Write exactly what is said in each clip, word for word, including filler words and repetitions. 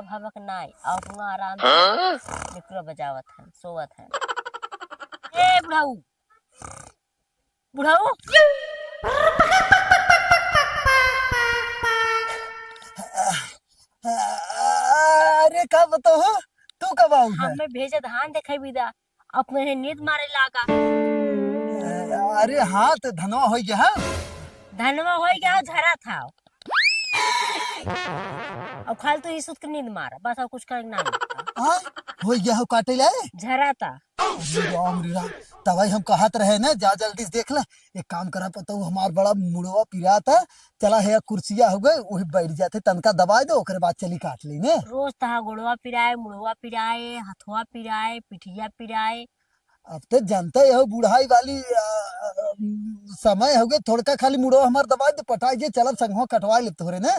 हवक नाई, और तुम आराम से हाँ? निकुरा बजावत है, सोवत है। ए बुढ़ऊ, बुढ़ऊ। अरे का बताओ हो? तू कब आऊ है? हमें भेजे धान देखे बिदा, अपने है नींद मारे लागा। अरे हाँ, तो धनवा हो गया है। धनवा हो गया, झरा था। और खाली तू ही सुत के नींद मारा, बस और कुछ करे ना। हाँ, हो गया हो काटे ले। झरा था। अरे राम रे राम, तबाही हम कहत रहे ना, जा जल्दी से देख ले। एक काम करा, पता हमार बड़ा मुड़वा पिरात है, चला है कुर्सिया हो गए, वही बैठ जाते, तनका दबाए दो, ओकरे बाद चली काट ली ने। रोज तहा गोड़वा पिराए, मुड़वा पिराए, हथवा पिराए, पिठिया पिराए। अब तो जानते हो बुढ़ाई वाली, आ, आ, समय हो गए, थोड़का खाली मुड़वा हमार दबाए दो, पटाई जे चलब संगवा कटवा ले तोरे ने।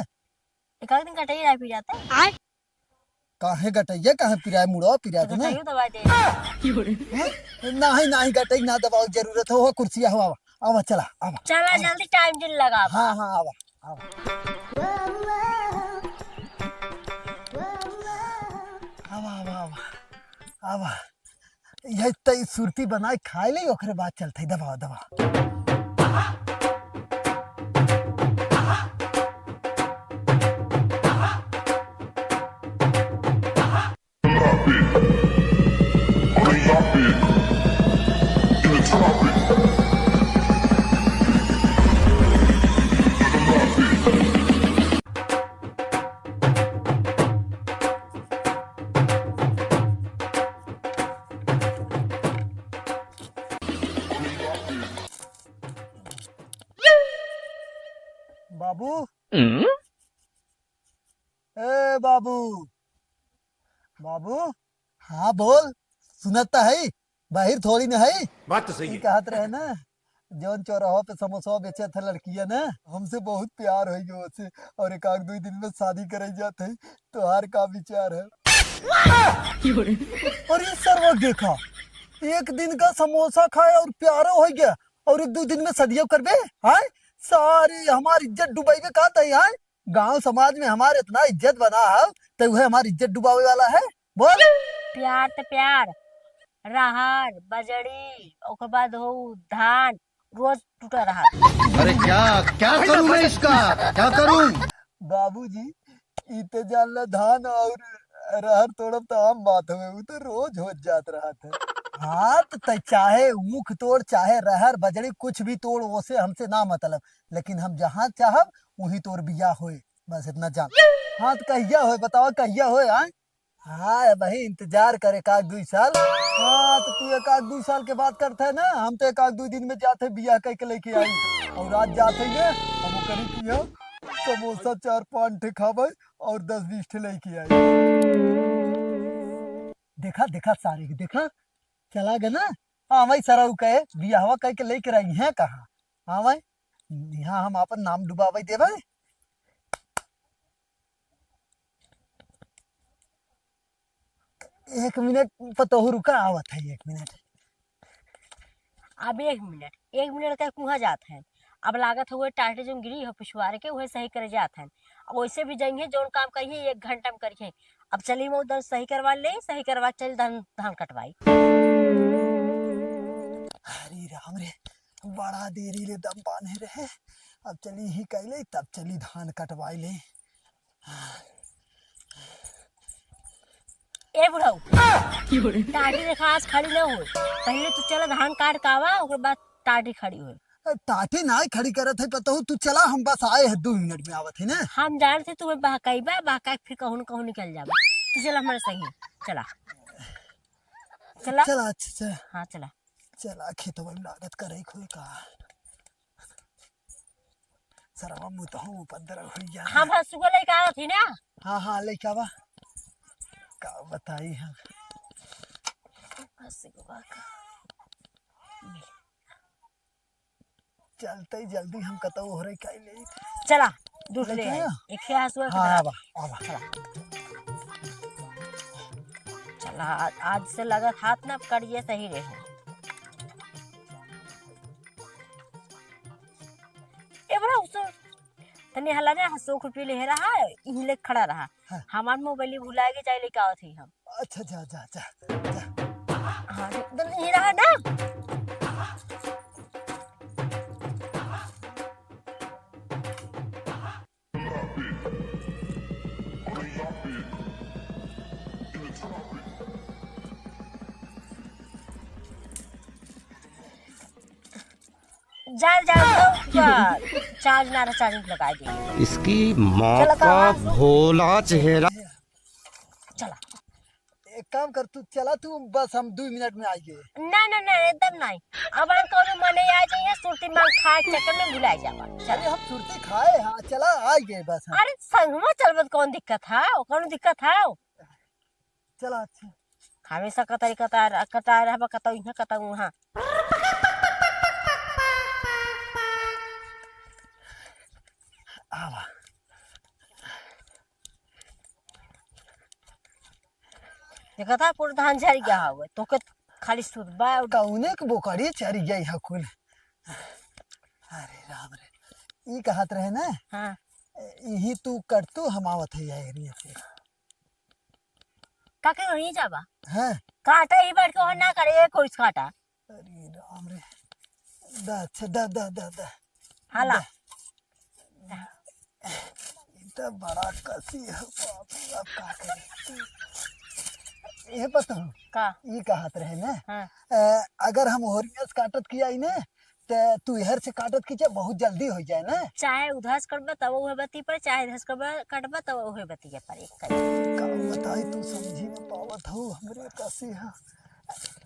एक आध दिन कटाई जाए फिर जाता है। काहे गटैया, काहे पिराए मुड़वा, पिराए तो तो ना। गटैयो दबाए दे। हैं? नहीं, नहीं, गटई ना दबाओ, जरूरत हो, हो कुर्सिया हो, आवा, आवा, चला, आवा। चला, आवा। जल्दी टाइम दिन लगा। हाँ, हाँ, आवा, आवा। आवा, आवा, आवा, आवा। यही तई सुरती बनाए खाए ले, ओकरे बाद चलते, दबाओ, दबाओ। बाबू। हम्म? ए बाबू। बाबू। हाँ बोल, सुनत त है, बाहिर थोड़ी न है। बात तो सही है। कहत रहे ना, जौन चौराहा पे समोसा बेचे थे लड़किया ना, हमसे बहुत प्यार हो गयो उससे, और एक आध दो दिन में शादी करे जात है। तोहार का विचार है? अरे सरवा देखा, एक दिन का समोसा खाए और प्यारो हो गया, और एक दो दिन में सदियों करबे? हाय, सारी हमार इज्जत डुबाइबे का तई, हाय? गांव समाज में हमार इतना इज्जत बना है, तो वह हमार इज्जत डुबावे वाला है? बोल। प्यार त प्यार, रहर, बजड़ी, ओकर बाद हो धान, रोज टूटा रहा। अरे क्या, क्या करूं मैं इसका, क्या करूं? बाबूजी, ई ते जान ला, धान और रहर तोड़ब त आम बात हवे, उ तो रोज होत जात रहत है। हाँ, त तै चाहे ऊख तोड़, चाहे रहर, बजड़ी, कुछ भी तोड़, ओसे हमसे ना मतलब, लेकिन हम जहाँ चाहब, वहीं तोर बियाह होए, बस इतना जान। हाँ, त कहिया होए, बतावा, कहिया होए, आय? हाँ, अबही इंतजार कर एक आध दुई साल। हाँ, त तू एक आध दुई साल के बात करत है ना, हम त एक आध दुई दिन में जात है, बियाह कइके लेके आई। और आज जात है ये, हम ओकरी किहाँ समोसा चार पाँच ठे खाबे और दस बीस ठे लेके आई। देखा, देखा सारे के, देखा, चला गए ना। हाँ, वही सरऊ कहे, बियाहवा कइके लेके रही है कहाँ? हाँ भाई, यहाँ हम आपन नाम डुबावे देवे। एक मिनट पतोहू रुका, आवत है, एक मिनट। अब एक मिनट, एक मिनट का कुहाँ जात है। अब लागत हुए टाटे जो गिरी हो पिछवारे के, उहे सही करे जात है। अब वैसे भी जाइए, जौन काम करिए, एक घंटा में करिए। अब चली, मैं उधर सही करवा ले, सही करवा चल धान, धान कटवाई। हरे राम रे, बड़ा देरी ले दम बांधे रहे। अब चली ही कैले, तब चली धान कटवाई ले। ए बुढ़ऊ, टाटी देखा आज खड़ी न हो, पहले तू चला धान काट के आवा, ओकर बाद टाटी खड़ी हो। टाटी ना खड़ी करत है पतहू, तू चला, हम बस आए हैं, दो मिनट में आवत है ना। हम जानत है तुम्हें बहकाइबा, बहका के फिर कहूँ न कहूँ निकल जाबा। तू चला हमारे संगे, चला। चला। चला, अच्छा, चला। हाँ, चला। चला, खेतवा में लागत करे खोए का। सरवा मुतहु उपद्रव होइ गया। हम हसुआ लेके आवत ही ना। हाँ, हाँ, लेके आवा। का बताई हम। हसुआ का। चलते ही जल्दी हम कतौ ओहरे काई ले। चला, दूध ले लेके आई। आया? एक ही हसुआ के हाँ, धरा। आवा, आवा। चला। चला, आज, आज से लगत हाथ ना पकड़िए, सही रहे। ए बड़ा, उस निहला ना, सौ रुपये ले रहा है, यहीं ले खड़ा रहा। हाँ। हमार मोबाइल भुला के जाए लेके आवत ही हम। अच्छा, जा, जा, जा, जा। हाँ, एकदम यहीं रहा ना। जा, जा, जा, जा, चार्ज ना रहा, चार्ज लगा दे। इसकी माँ चला, का कहाँ से? भोला चेहरा। चला। एक काम कर, तू चला, तू बस हम दो मिनट में आइए। ना, ना, ना, एकदम नहीं। अब हम कौनो मने आ जाइए, सुरती मांग खाए के चक्कर में भुला जावा। चला। अरे हम सुरती खाए, हाँ, चला, आ गए बस हम। अरे संगमा चलबत कौन दिक्कत है? कौन दिक्कत है? चला, अच्छा। हमेशा कतई कतार, कतार रहबा, कतऊ इहाँ, कतऊ उहाँ। आवा। देखा था, पूरा धान झर गया हवे, तोके खाली सुरबा। कौने के बोकरी चरी गई है कुल? अरे राम रे, ई कहत रहे ना? हाँ। इही तू कट तू, हम आवत है यही एरिया से। काके वहीं जाबा? हाँ। काटा ही बैठ के वहाँ ना करे, एक कोई काटा। अरे राम रे। दा, अच्छा, दा, दा, दा, दा। हाला। दा। ई तो बड़ा कसी है, बाप रे, अब का करे? ये बताओ। का? ई कहत रहे ना? हाँ। अ, अगर हम ओरिया से काटत की आई ना, ते तू इहर से काटत की चाहे बहुत जल्दी हो जाए ना। चाहे उधर से कटबा तब उहे बती पर, चाहे इधर से कटबा, कटबा तब उहे बती के पर एक करी। का बताई तू समझी में पावत हो हमरे कसी है।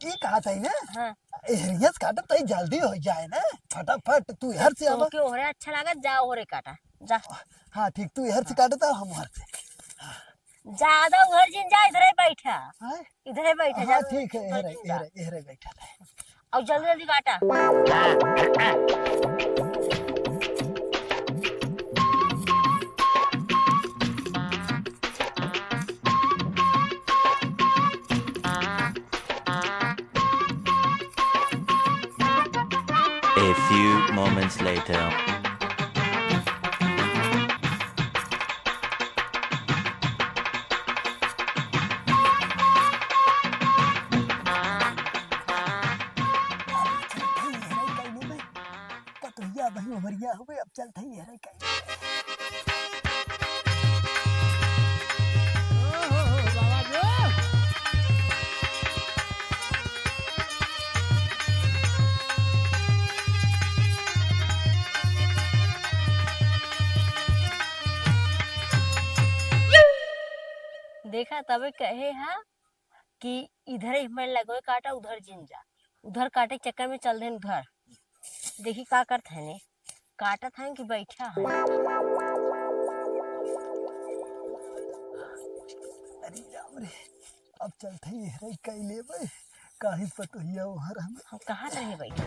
ई कहत है ना? हाँ। एहरिया से काटब त ई जल्दी हो जाए ना, फटाफट तू इहर से आवा। तोके ओहरे अच्छा लागत, जा ओहरे काटा, जा। हाँ, ठीक, तू इहर से काटत, हम ओहर से। ज्यादा उहर जिन जा, इधरे बैठा। हाँ? इधरे बैठा, हाँ, जा। ठीक है, इहरे, इधरे, इधरे बैठा है। और जल्दी जल्दी काटा। A few moments later. पतोहिया बहिन उमरिया हुए, अब चलत हई, ये रही कहीं। देखा, तबे कहे हा कि इधरे हमें लगवे काटा, उधर जिन जा, उधर काटे के चक्कर में चल देन घर। देखी का करत है ने, काटत है कि बैठा है। अरे राम रे, अब चलत है, ये रही कई लेबे, काहे पतोहिया ओहर हम। हम कहाँ रहे बैठा?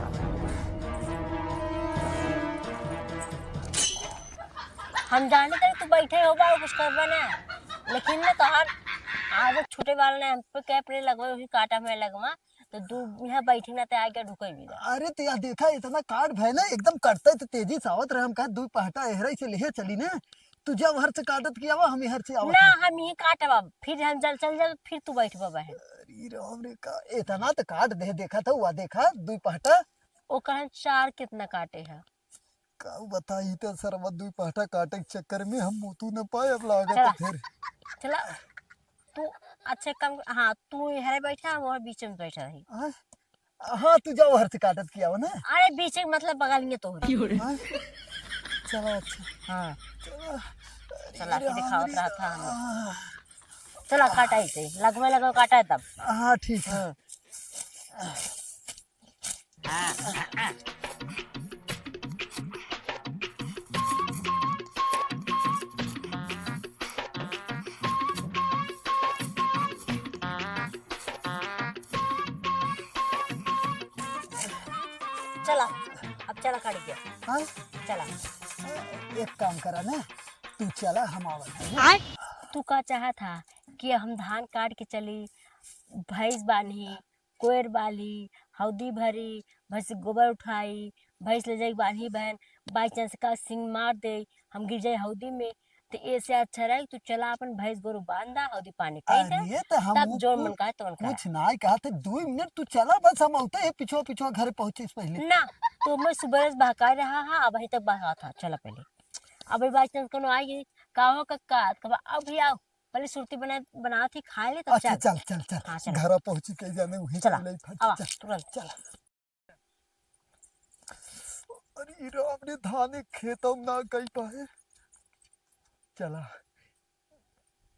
हम जाने तक तू बैठे होबा और कुछ करबा ना, लेकिन ना तोहार आदत छूटे वाला ना, हम पे कैप रे लगवा, वही काटा में लगवा, तो दू यहाँ बैठी ना ते आके ढुके भी ना। अरे तो यहाँ देखा, इतना काट भय ना, एकदम कटते तो तेजी से आवत रहे, हम कहा दू पहटा एहराई से लेहे चली ना, तू जब हर से काटत की आवा, हम हर से आवत ना, हई। हम यही काटब, फिर हम जल चल जल, फिर तू बैठबा बहन। अरे राम रे, का इतना तो काट दे, देखा था, हुआ देखा, दू पहटा। ओकर हम चार कितना काटे है। का बताई, तो सरवा दू पहटा काटे के चक्कर में हम मोतू न पाए, अब लागत चला। है फिर। चला, तू अच्छा काम, हाँ, तू इहरे बैठा, हम वहाँ बीच में बैठा रही। हाँ? हाँ, तू जाओ, हर से काटत की आओ ना। अरे, बीच में मतलब बगल में तो हो रही। हाँ? चलो, अच्छा। हाँ। चलो। चला के अरे, दिखावत हमरी रहा था हम। हाँ। चला, काटा ही से, लगवे लगवे काटा है तब। हाँ, ठीक है। हाँ। चला, अब चला काट गया। हाँ? चला। एक काम करा ना, तू चला, हम आवत है ना। तू का चाहत हा कि हम धान काट के चली, भैंस बांधी, कोयर बाली, हौदी भरी, भैंस के गोबर उठाई, भैंस ले जाई बांधी बहन, by chance का सिंग मार दे, हम गिर जाए हौदी में, तो ऐसे अच्छा रहे तू चला अपन भैंस गोरू बांध दा, हौदी पानी कई दे, अरे, तो हम तब उ जोन कु-, मन कहे तोन करा। कुछ नाहीं कहत है, दुइ मिनट तू चला, बस हम औते हैं पिछुआ पिछुआ घरे पहुँचे से पहिले। ना, तो मैं सुबह से बहका रहा हा, अबहीं तक बहका था, चला पहिले। अबहीं by chance कोनो आई, का हो कक्का, तो कहबा, "आओ भैया, आओ, पहिले सुरती बना, बनावत ही, खाए ले, तब अच्छा, चल।" चल, चल, चल। हाँ, चल। घरा पहुँची के जाने उहे चला, चले, फट, आवा, चल। तुरंत। चल। अरे राम रे, धाने खेतौ में ना कई पाए। चला,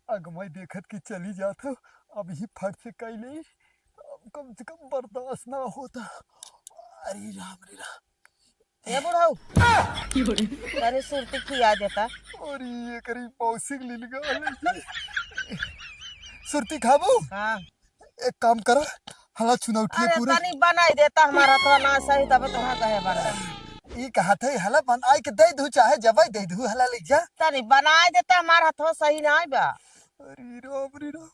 अगमई देखत कि चली जात हो, अबहीं फट से कई लेई, अब कम से कम बर्दाश्त ना होता। अरे राम रे राम। ए बुढ़ऊ, अरे सुरती खिया देता। अरे एकरी मौसी के लील गल है। सुरती खाबू? हाँ। एक काम करा, हला चुनौटी अरे पूरा। तनी बनाई देता, हमार हथवा ना सही, तबे तोहरा कहे बना। ई कहत है, हला बनाई के दे दू, चाहे जबै दे दू, हला ले जा। तनी बनाई देता, हमार हथवा सही नाहीं बा। अरे राम रे राम।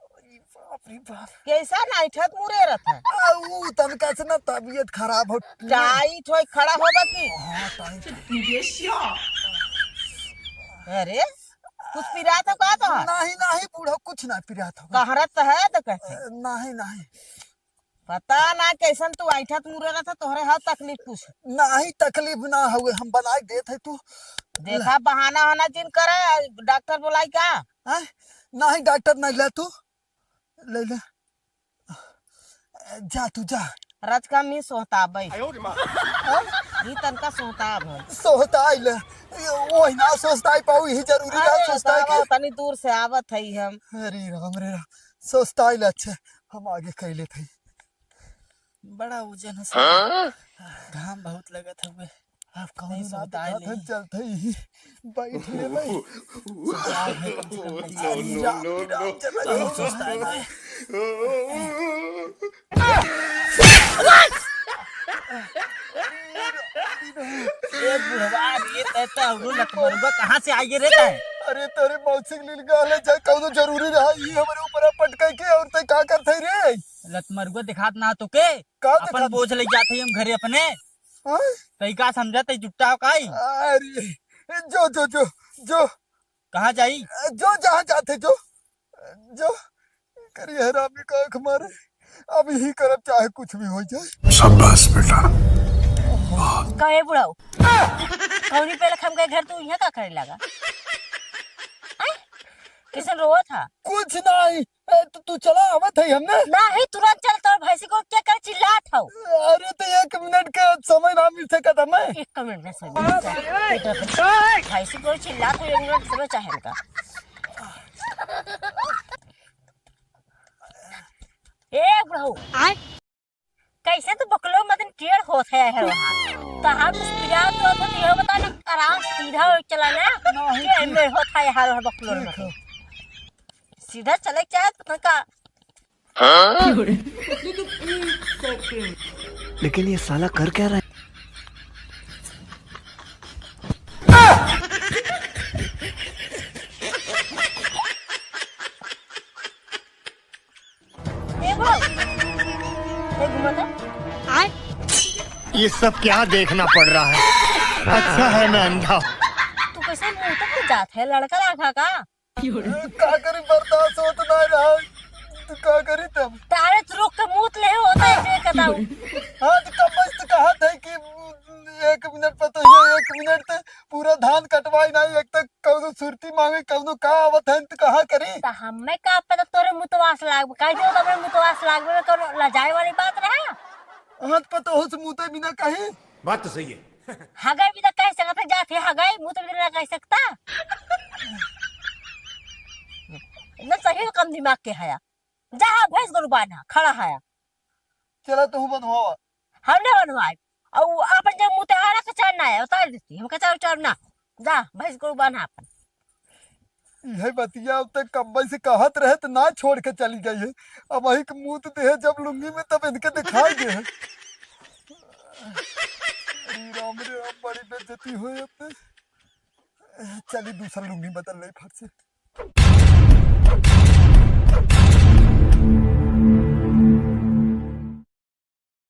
अरे बाप रे बाप। कैसा नाइठत मुरे रहत है? आ, ऊ तनका से ना तबियत खराब हो। टाइट होई, खड़ा होबा की? हाँ, टाइट। अरे, कुछ पिरात हो का तोहर? नाहीं, नाहीं, बूढ़ा, कुछ ना पिरात हो। कहरत है तो कहते। अ, नाहीं, नाहीं। पता ना कैसन तू ऐंठत मुरे रहत, तोहरे हर तकलीफ कुछ। नाहीं, तकलीफ ना हुए, हम बनाई देत है तू। देखा, बहाना वहाना जिन करे, डॉक्टर बोलाई का? हैं? नाहीं, डॉक्टर नहीं, ले तू, ले ले। जा तू जा। रजका मी सोहताबै। आयो रे माँ। हाँ? ई तनका सोहताब है। सोहताई ले। ओही ना सोहताई पाऊ, यही जरूरी है अरे, सोहताई के। तनी दूर से आवत है हम। अरे राम रे राम। सोहताई ले, अच्छे, हम आगे कई लेत है। बड़ा वजन है हाँ? साला। घाम बहुत लगत हवे। अब कौनो नहीं, ना सोहताई देखात है, नहीं। चलत है यही। बैठ ले भाई। सोहताई है, कम से कम नहीं। अरे राम रे राम, चला नहीं, जाओ। सोहताई नहीं। ए बुढ़वा, ये तय तो अवरू लतमरुआ कहाँ से आइए रे तय? अरे तोरे मौसी के लील गल है, जा कौनो जरूरी रहा, ये हमरे ऊपर पटकाई के और तय का करत है रे? लतमरुआ दिखात ना तो के? का अपन दिखात? बोझ ले जात है हम घरे अपने। हाँ? तई का समझत है, जुट्टा हो काई? अरे, जो, जो, जो, जो। कहाँ जाई? जो जहाँ जात है, जो, जो। करी हरामी का आँख मारे। अब यही करब, चाहे कुछ भी हो जाए। शाबाश बेटा। कहे बुढ़ऊ, कौनी पे लखम के घर तू यहाँ का करे लगा? हैं? किसन रोवत था? कुछ नहीं। ए, तू, तू चला, आवत है हमने। नहीं, तुरंत चल, तोर भैंसी को क्या कर चिल्लात हौ? अरे, तो एक मिनट का समय ना मिल सकत हमें। एक मिनट ना समय मिल सकत। भैंसी को चिल्लात हौ, एक मिनट समय चाहे इनका। ए, बुढ़ऊ। आय? कैसे तू बकलो मदन टेढ़ होत है, है वहाँ? कहाँ कुछ पिरात होत हो, तो यह बता ना, आराम सीधा हो चला ना। नहीं, टेढ़ मेढ़ होत है यार, वहाँ बकलो ठीक मदन। है। सीधा चले के चाहे तो का? हाँ? लेकिन ये साला कर क्या रहा है? ए बुढ़ऊ, ए घुमा तो। ये सब क्या देखना पड़ रहा है? अच्छा है मैं अंधा। तू कैसे मुंह तक जात है, लड़का लाखा का? का करी, बर्दाश्त होत ना रहा, तो का करी तब? तारे तो रोक के मूत ले होता है, जे कदाऊ। हाँ, तो कब से तो कहा था कि एक मिनट पर तो ये एक मिनट तो पूरा धान कटवाई ना, एक तक कौनो सुरती मांगे, कौनो का आवत है, तो कहा करी? तो हमें का पता तोरे मुतवास लागबे, काहे जो तोरे मुतवास लागबे, कौनो लजाए वाली बात रहा? हाथ पर तो होश मुते बिना कहीं। बात तो सही है। हगाई भी तो कह सकता, जात है हगाई, मुँह तो भी तो ना कह सकता। न सही में कम दिमाग के हया। जा, हाँ, भैंस गोरू बान्हा, खड़ा हया। चला, तू बनवावा। हम ना बनवाए। और अपन जब मुतहारा के चार ना है, उतार देती। हम के चार, चार ना। जा, भैंस गोरू बान्हा अपन। इहे बतिया अब तक कब्बे से कहत रहे त ना छोड़ के चली गई है। अब वही के मुँह तो देहे जब लुंगी में तब इनके दिखाई दे है। अरे राम रे राम, बड़ी बेइज्जती होए अब। चली दूसरा लुंगी बदल ले फट से।